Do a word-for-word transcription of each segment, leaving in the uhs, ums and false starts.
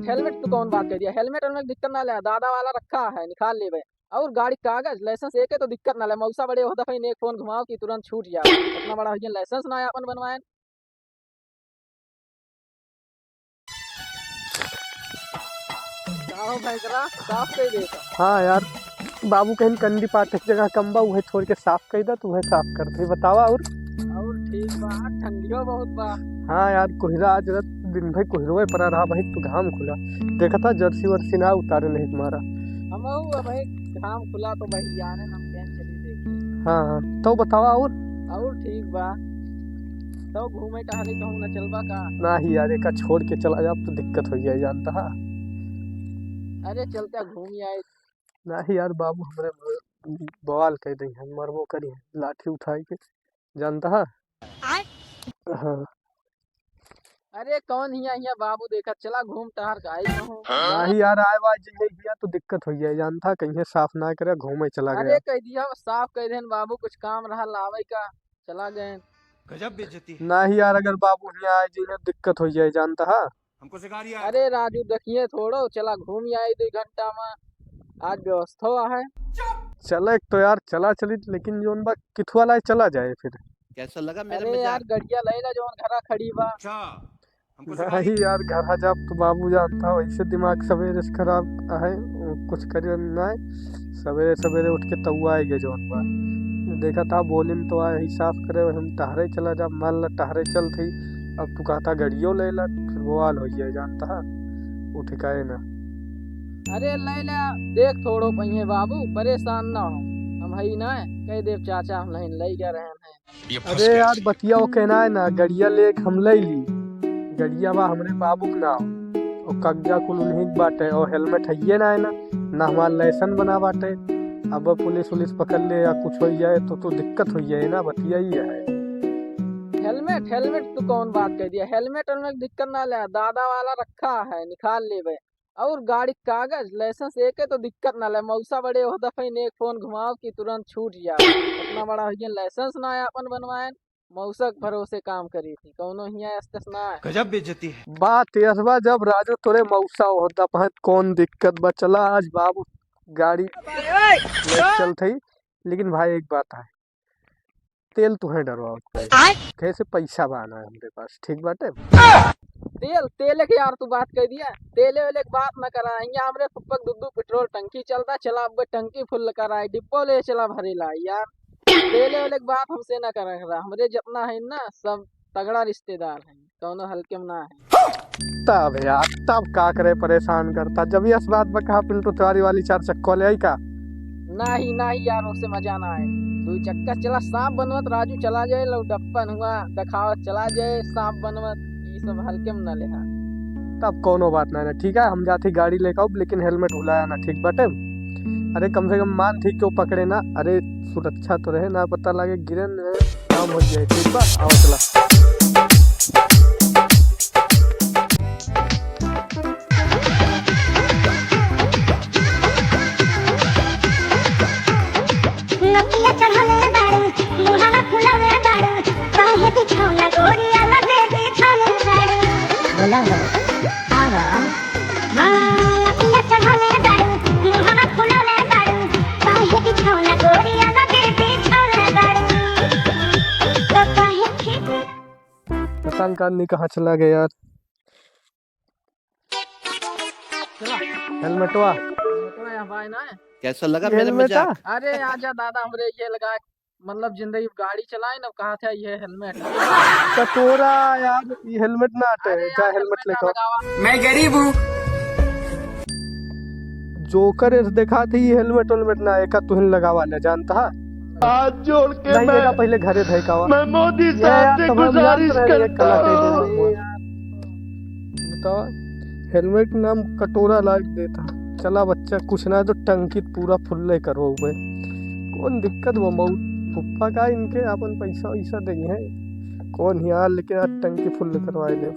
हेलमेट तू कौन बात कह दिया? हेलमेट वेलमेट दिक्कत ना ले, दादा वाला रखा है, निकाल लेबे। और गाड़ी कागज, लाइसेंस, एके तो दिक्कत ना ले। मौसा बड़े होत दफे एक फोन घुमाओ कि तुरंत छूट जाओ। इतना बड़ा हो गया, लाइसेंस ना अपन बनवाए। का हो भैंसरा, साफ कई देता। हाँ यार, बाबू कहिन कंडी पाटे के जगह कम बा, उहे छोड़ के साफ कई दा, तो उहे साफ करत ही। बतावा और? और ठीक बा, ठंडियो बहुत बा। हाँ यार, कोहरा आज रात दिन भर कोहरवे पड़ा रहा भाई, तू घाम खुला। देखा था जर्सी वर्सी ना उतारे नहीं तुम्हारा। हम भाई घाम खुला तो भाई जाने हम कहीं चली देखी। हाँ, हाँ, तो बतावा और? और ठीक बा। तो घूमे टहले कहूँ ना चलबा का? नाही यार, एका छोड़ के चला जाब तो दिक्कत हो जाए, जानता है। अरे चलता घूम आए। नाही यार, बाबू हमरे बवाल कह दे हैं, मरबो करी है, लाठी उठाई के, जानता है। आय। हाँ। अरे कौन हिया हिया बाबू देखत, चला घूम टहर के आई कहूँ। नाही यार, आए बाज जइहे हिया तो दिक्कत हो जाए, जानता कहीं साफ ना करे, घूमे चला अरे गया। कह दिया साफ कह देन बाबू, कुछ काम रहा लावे का, चला गए। गजब बेइज्जती है। नाही यार, अगर बाबू हिया आए जइहे दिक्कत हो जाए, जानता है। हमको सिखा रिया है। अरे राजू देखिए थोड़ो, चला घूम आए दो घंटा में, आज व्यवस्था है। चले तो यार, चला चली, लेकिन जोन बा किथुआ लाए चला जाए फिर। कैसा लगा मेरा अरे मजाक? यार गड़िया ले ला जोन घरा खड़ी बा। अच्छा। नहीं यार, घर आ जाब तो बाबू जानता, वैसे दिमाग सवेरे से खराब है, कुछ करे ना है। सवेरे सवेरे उठ के तौआ आए गए जौन बा। देखा था बोलिन तो आए ही साफ करे, हम टहरे चला जाब, मान ला टहरे चल थी। अब तू कहता गड़ियो ले ला, फिर बवाल हो जाए, जानता है, उठ काहे ना। अरे ले ला, देख थोड़ो पहिए बाबू, परेशान ना हो, हम हई ना, कह देव चाचा हम नहीं ले गए रहे हैं। ये फंस अरे गया यार, जी। बतिया ओके ना है ना, गड़िया ले हम ले ली। गड़िया बा हमरे बाबू के नाम, और कब्जा कुल उन्हीं के बाटे, और हेलमेट है ये ना है ना, ना हमार लाइसेंस बना बाटे। अब पुलिस उलिस पकड़ ले या कुछ हो जाए तो, तो दिक्कत हो जाए ना, बतिया ही है। हेलमेट, हेलमेट तू कौन बात कह दिया? हेलमेट, हेलमेट दिक्कत ना ले, दादा वाला रखा है, निकाल लेबे। और गाड़ी कागज, लाइसेंस एके तो दिक्कत ना ले। मौसा बड़े होत दफे एक फोन घुमाओ कि तुरंत छूट जाओ। इतना बड़ा हो गया, लाइसेंस ना है अपन बनवाए, मौसा के भरोसे काम करी थी, कौनो हिया एस तेस ना है। गजब बेइज्जती है। बात यस बा, जब राजू तोरे मौसा होत दफे कौन दिक्कत बा, चला आज बाबू गाड़ी ले चल थई। लेकिन भाई एक बात है, तेल तुहे डरवावत पड़े। आय? कैसे पैसा बहाना है हमरे पास, ठीक बाटे? तेल, तेले के यार तू बात कह दिया, तेले वेले के बात ना करा। यहाँ हमरे फुप्पक दू दू पेट्रोल टंकी चलता, चला अब टंकी फुल करा, डिब्बो ले चला भरेला यार। तेले वेले के बात हमसे ना करा करा, हमरे जितना है ना सब तगड़ा रिश्तेदार है, कौनो हल्के में ना है। तब यार, तब का करे परेशान करता? जब यस बात बा कहा पिंटू तिवारी वाली चार चक्का ले आई का? नाही, नाही यार, उससे मजा ना आए। दो चक्का चला सांप बनवत राजू चला जाए, लौडप्पन हुआ दिखावत चला जाए सांप बनवत, ये सब हल्के में ना लेहा। तब कोनो बात ना है, ठीक है, हम जाते गाड़ी लेके आउब, लेकिन हेलमेट भुलाया ना, ठीक बाटे? अरे कम से कम मान ठीक क्यों पकड़े ना, अरे सुरक्षा तो रहे ना, पता लगे गिरे न काम हो जाए, ठीक बा? आओ चला। नकिया चढ़ले बाड़ू, मुहावा फुलले बाड़ू, काहे बिछौना गोरिया लगे बिछौले बाड़ू। बोला हो, आवा। हाँ, नकिया चढ़ले बाड़ू, मुहावा फुलले बाड़ू, काहे बिछौना गोरिया लगे बिछौले बाड़ू। तो काहे खिस- पता नहीं कहाँ चला गया यार। चला। हेलमेटवा। हेलमेटवा यहाँ बाय ना है। कैसा लगा ये मेरा हेलमेटा? मजाक? अरे आजा दादा, हमरे ये लगा, मतलब जिंदगी गाड़ी चलाए ना, कहा था ये हेलमेट। कटोरा यार, ये हेलमेट ना आटे, अरे जा यार, हेलमेट हेलमेट लेके आओ। लगावा। मैं गरीब हूँ। जोकर ऐसे देखा थी, ये हेलमेट वेलमेट ना, एका तुहिन लगावा ले, जानता है? हाथ जोड़ के नहीं, मैं, एका पहले घरे धइकावा। मैं मोदी ये साहब यार, से तब हम गुजारिश जानते रहे, ये करता कला हूँ। कह दे। बताओ, हेलमेट नाम कटोरा लाग देता। चला बच्चा, कुछ ना तो टंकी पूरा फुल ले करो हुए। कौन दिक्कत वो मऊ फुप्पा का, इनके अपन पैसा वैसा देंगे। कौन यार, लेकिन आज टंकी फुल करवाए दे।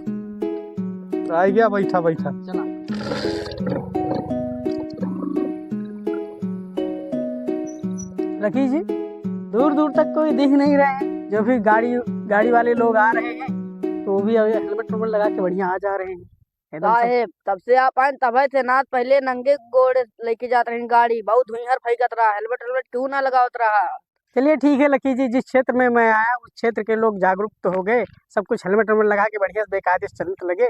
आ गया, बैठा, बैठा। चला। लकी जी, दूर दूर तक कोई दिख नहीं रहे हैं। जो भी गाड़ी, गाड़ी वाले लोग आ रहे हैं, तो वो भी अभी हेलमेट वेलमेट लगा के बढ़िया आ जा रहे हैं। एकदम सब साहेब, तब से आप आए तब से ना, पहले नंगे गोड़ लेके जात रही गाड़ी, बहुत हुइहर फैकत रहा, हेलमेट वेलमेट क्यों ना लगावत रहा? चलिए ठीक है लकी जी, जिस क्षेत्र में मैं आया उस क्षेत्र के लोग जागरूक तो हो गए, सब कुछ हेलमेट वेलमेट लगा के बढ़िया से बेकायदे से चलने लगे।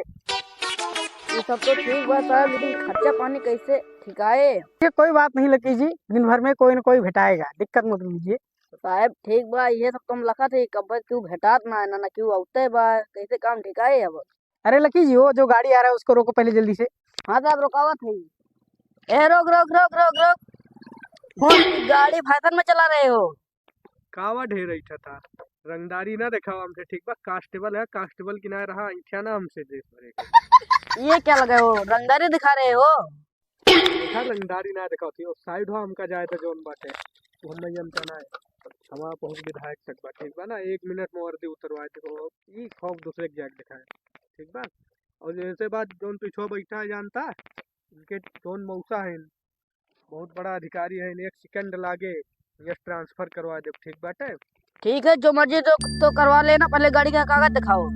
ये सब तो ठीक बा साहेब, लेकिन खर्चा पानी कैसे ठिकाए? ये कोई बात नहीं लकी जी, दिन भर में कोई ना कोई भेटाएगा, दिक्कत मत लीजिए। साहेब ठीक बा, ये सब तो हम लखत है, कब क्यों भेटात ना है ना, ना क्यों आउते बा, कैसे काम ठिकाए अब? अरे लकी जी, वो जो गाड़ी आ रहा है उसको रोको पहले जल्दी से। हाँ साहेब, रुकावत है। ए रोक रोक रोक रोक रोक, कौन सी गाड़ी फैशन में चला रहे हो? कावा ढेर ऐठा था, रंगदारी ना देखावा हमसे, ठीक बा? कांस्टेबल है, कांस्टेबल की ना रहा, ऐठा ना हमसे देश भरे के। ये क्या लगे हो, रंगदारी दिखा रहे हो? देखा, रंगदारी ना देखावत ही, साइड हो, हमका जाए तो जौन बाटे, वो हम नहीं जानता ना है। हमारा पहुँच विधायक तक बा, ठीक बा ना? एक मिनट में वर्दी उतरवाए, देखो, ई खौफ दूसरे के जाके दिखाए, ठीक बा? और जैसे बात जौन पीछे बैठा है, जानता, इनके जौन मौसा है, बहुत बड़ा अधिकारी है, एक सेकंड लागे, ये ट्रांसफर करवा दे, ठीक बाटे? ठीक है, जो मर्जी तो, तो करवा लेना, पहले गाड़ी का कागज दिखाओ।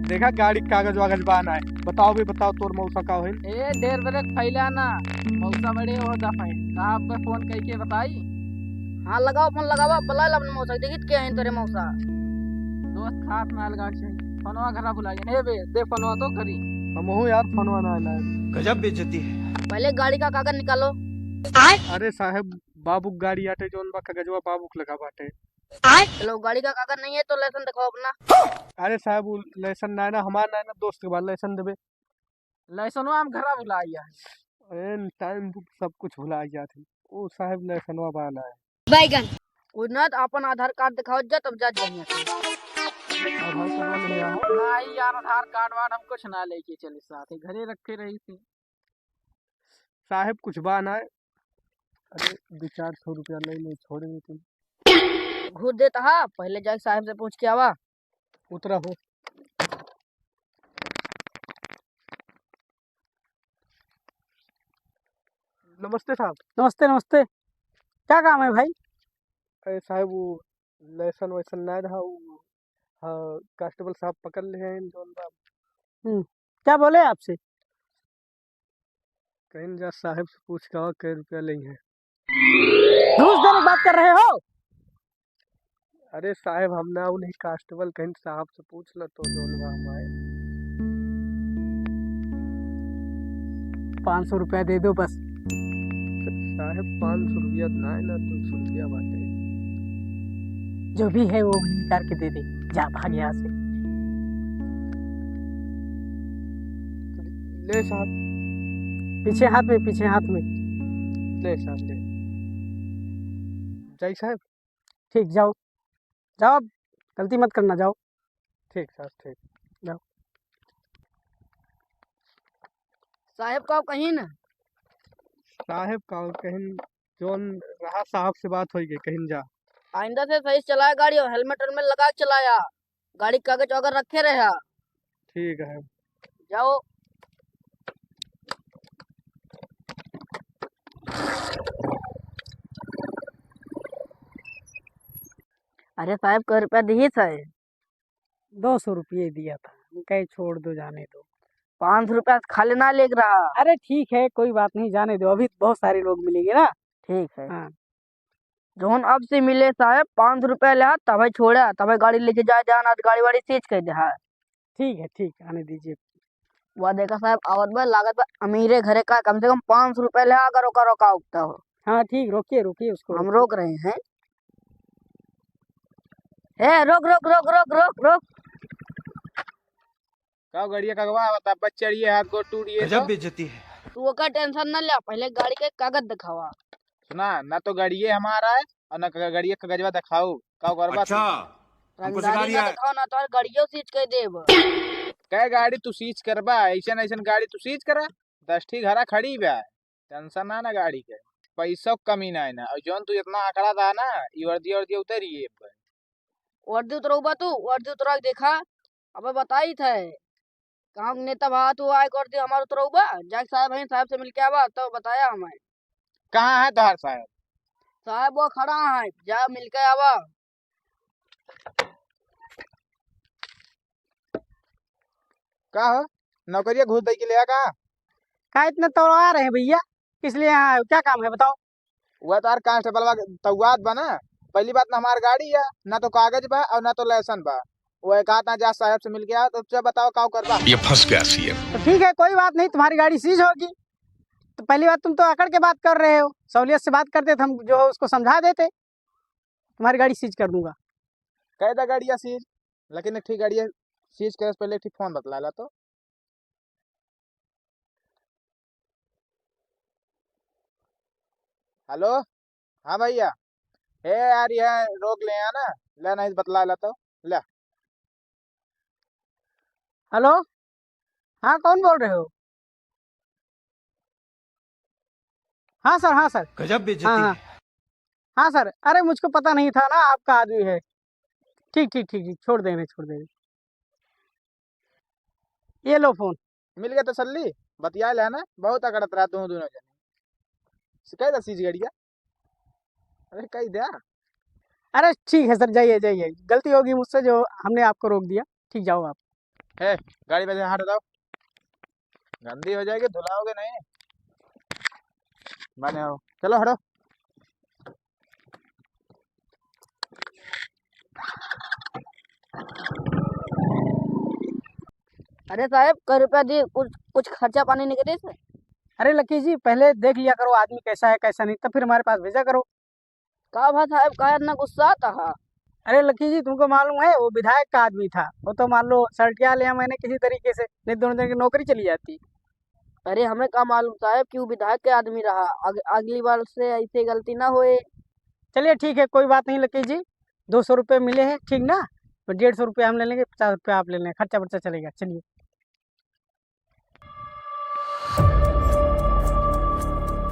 देखा, गाड़ी का कागज वागज बा ना है। बताओ भी, बताओ, तोर मौसा का होइल? ए, ढेर ब्रेक फैला ना, मौसा बड़े हो दफे। साहब पे फोन करके बताई। हाँ, लगाओ फोन, लगावा, बुला ला अपने मौसा, देखित क्या है तोरे मौसा। दोस्त खास ना लगा के, फोनवा घरा बुला गए। ए बे, दे फोनवा तो करी। हमहू यार फोनवा ना लाए। गजब बेइज्जती है। पहले गाड़ी का कागज निकालो। अरे साहब, बाबू के गाड़ी आटे, जौन बा कागजवा बाबू के लगा बाटे। चलो, गाड़ी का कागज नहीं है तो लाइसेंस दिखाओ अपना। अरे साहब, वो लाइसेंस ना है ना, हमार ना है ना, दोस्त के बाद लाइसेंस देबे। लाइसेंसवा हम घरा भुला आया है। अरे टाइम पे सब कुछ भुला जात है। ओ साहब, लाइसेंसवा बा ना है। बैगन। वो ना तो अपन आधार कार्ड दिखाओ जा, तब जा जाइए। आधार कार्ड वाले ले आओ। नहीं यार, आधार कार्ड वार्ड हम कुछ ना लेके चले साथ ही, घरे रखे रही थी। साहेब कुछ बा ना। अरे दो चार सौ रुपया ले ले, छोड़ दे तू। घूर देता हा, पहले जाके साहेब से पूछ के आवा। उतरा हो। नमस्ते साहब। नमस्ते, नमस्ते। क्या काम है भाई? अरे साहब, वो लाइसेंस वाइसेंस ना रहा, वो, हाँ, कांस्टेबल साहब पकड़ ले हैं, जौन बा। हम्म, क्या बोले आपसे? कहीं जा साहेब से पूछ के आवा, कै रुपया लेइहैं। घूस देने की बात कर रहे हो? अरे साहेब, हम ना उन्हीं कांस्टेबल, कहीं साहब से पूछ ला तो जौन बा हम आए। पाँच सौ रुपया दे दो बस। साहेब, पाँच सौ रुपया ना है ना, दो सौ रुपया बाटे। जो भी है वो वही निकाल के दे दे, जा भाग यहाँ से। ले साहब। पीछे हाथ में, पीछे हाथ में। ले साहब, ले। जाई साहब। ठीक, जाओ, जाओ, अब गलती मत करना, जाओ। ठीक साहब, ठीक। जाओ। साहेब का कहीं ना। साहेब का कहीं, जौन रहा साहब से बात होई गई, कहीं जा। आइंदा से सही से चलाया गाड़ी और हेलमेट वेलमेट लगा के चलाया। गाड़ी के कागज वगैरह रखे रहे। ठीक है। जाओ। अरे साहेब, कै रुपया दिही साहेब? दो सौ रुपये दिया था, हम कहे छोड़ दो, जाने दो। पाँच सौ रुपया खाली ना लेके रहा। अरे ठीक है, कोई बात नहीं, जाने दो, अभी बहुत सारे लोग मिलेंगे ना। ठीक है। हाँ। जौन अब से मिले साहेब, पाँच सौ रुपया ले, तबे छोड़ा, तबे गाड़ी लेके जाए, जान आज गाड़ी वाड़ी सीज कर दे। हाँ। ठीक है, ठीक, आने दीजिए। वह देखा साहेब, आवत बा, लागत बा अमीरे घरे का, कम से कम पाँच सौ रुपया ले, अगर ओकर रोका उठता हो। हाँ ठीक, रोकिए, रोकिए उसको, हम रोकिए। रोक रहे हैं। ए, रोक, रोक, रोक, रोक, रोक, रोक। का गड़िया कगवा आवता, बस चढ़िए, हाथ गोड़ टूटिए गजब तो। बेइज्जती है। तू ओकर टेंशन ना ले, पहले गाड़ी के कागज दिखावा। सुना, ना तो गड़िए हमारा है और ना ग-, गड़िए कागजवा दिखाओ। का करबा तू? अच्छा, हमको सिखा रंगदारी ना दिया है। दिखाओ ना, तोहर गड़ियो सीज कर देब। कै गाड़ी तू सीज करबा? ऐसन ऐसन गाड़ी तू सीज करा, दस ठी घरा खड़ी बा। टेंशन ना ना गाड़ी के, पैसो के कमी ना है ना। और जौन तू इतना आंकड़ा था ना, ई वर्दी वर्दी उतरिए। वर्दी उतरौबा तू, वर्दी उतरा के देखा। अबे बताई थे, कहाँ के नेता बा तू, आए वर्दी हमार उतरौबा? जाके साहब हैं, साहब से मिलके आवा, तो बताया हमें। कहाँ है तोहार साहब? साहब वो खड़ा है, जा मिलके आवा। का हो? नौकरिया घूस दे के ले का? का इतना तौला रहे हैं भैया, किस लिए यहाँ आए हो, क्या काम है बताओ? वह तो यार कांस्टेबल वा तौआत बा ना, पहली बात ना हमार गाड़ी है, ना तो कागज बा और ना तो लाइसेंस बा। वो एक आध ना जा साहब से मिल गया, तो चुप बताओ का करबा? ये फंस गया सीएम। तो ठीक है, कोई बात नहीं, तुम्हारी गाड़ी सीज होगी। तो पहली बात तुम तो अकड़ के बात कर रहे हो, सहूलियत से बात करते तो हम जो है उसको समझा देते। तुम्हारी गाड़ी सीज कर दूंगा। कह दा गाड़िया सीज, लेकिन एक ठीक गाड़िया सीज करे से पहले एक ठीक फोन बतला ला तो। हेलो, हाँ भैया, हे यार, यह रोक ले यहाँ ना, ले नहीं बतला ला तो, ले। हेलो, हाँ, कौन बोल रहे हो? हाँ सर, हाँ सर। गजब बेइज्जती हाँ, हाँ। है। हाँ सर, अरे मुझको पता नहीं था ना आपका आदमी है। ठीक, ठीक, ठीक, ठीक, छोड़ दे रहे, छोड़ दे रहे। ये लो फोन। मिल गया तसल्ली, बतिया ले ना, बहुत अकड़त रहा तू दोनों जने। से कह दे सीज गड़िया। अरे कह दे। अरे ठीक है सर, जाइए, जाइए, गलती होगी मुझसे जो हमने आपको रोक दिया। ठीक, जाओ आप। है, गाड़ी में से हाथ हटाओ, गंदी हो जाएगी, धुलाओगे नहीं। माने आओ, चलो हटो। अरे साहब, कई रुपया दी, कुछ, कुछ खर्चा पानी निकले से? अरे लकी जी, पहले देख लिया करो आदमी कैसा है कैसा नहीं, तब फिर हमारे पास भेजा करो। का भा साहब, का इतना गुस्सात हा? अरे लकी जी, तुमको मालूम है, वो विधायक का आदमी था, वो तो मान लो सड़टिया लिया मैंने किसी तरीके से, नहीं दोनों जन की नौकरी चली जाती। अरे हमें का मालूम साहब कि वो विधायक के आदमी रहा, अग-, अगली बार से ऐसे गलती ना होए। चलिए ठीक है, कोई बात नहीं लकी जी, दो सौ रुपये मिले हैं, ठीक ना, तो डेढ़ सौ रुपये हम ले लेंगे, पचास रुपये आप ले लें, खर्चा बर्चा चलेगा। चलिए।